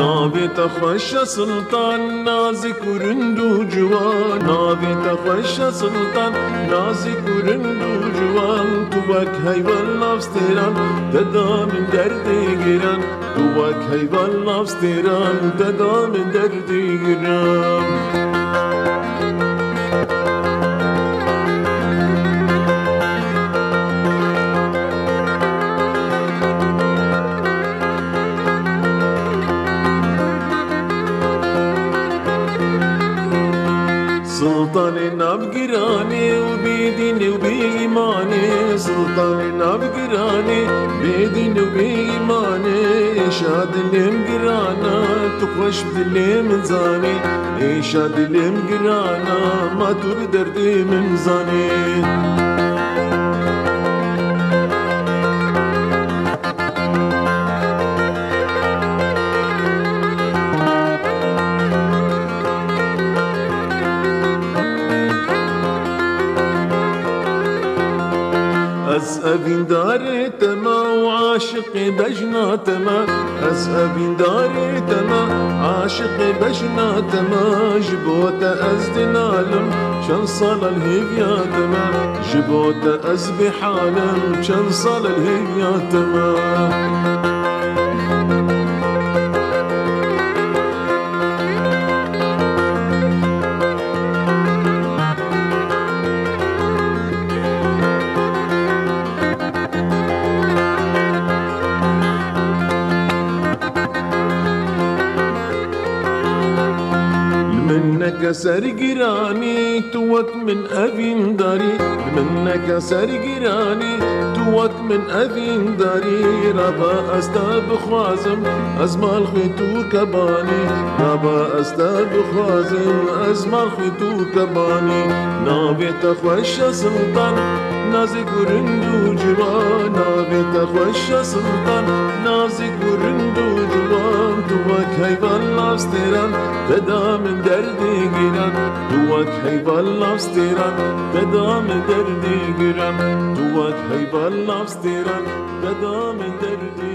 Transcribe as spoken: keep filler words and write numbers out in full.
Navê te xweş e Siltan, nazik û rind û ciwan. Navê te xweş e Siltan, nazik û rind û ciwan. Tu wek heyvan nav stêran, te da min derdê giran. Tu wek heyvan nav stêran, te da min derdê giran. Siltanê nav giranê û bêdînê û bêîmanê, Siltanê nav giranê, bêdîn û bêîmanê, êşa dilê min girana, tu xweş bi dilê min zanê, êşa dilê min girana, ma tu bi derdê min zanê. Ez evîndarê te me û aşiqê bejna te me. Ez evîndarê te me, aşiqê bejna te me. Ji bo te ez dinalim, çend sal e li hêviya te me. Ji bo te ez bêhal im, çend sal e li hêviya te me. Li min neke sergiranî, tu wek min evîndarî. Li min neke sergiranî, tu wek min evîndarî. Raba ez te bixwazim, ez mal xwe tu kebanî. Raba ez te bixwazim, ez mal xwe tu kebanî. Navê te xweş e Siltan, nazik û rind û ciwan. Navê te xweş e Siltan, nazik û rind û ciwan. Tu wek heyvan nav stêran, te da min derdê giran. Tu wek heyvan nav stêran, te da min derdê giran. Tu wek heyvan nav stêran, te da min derdê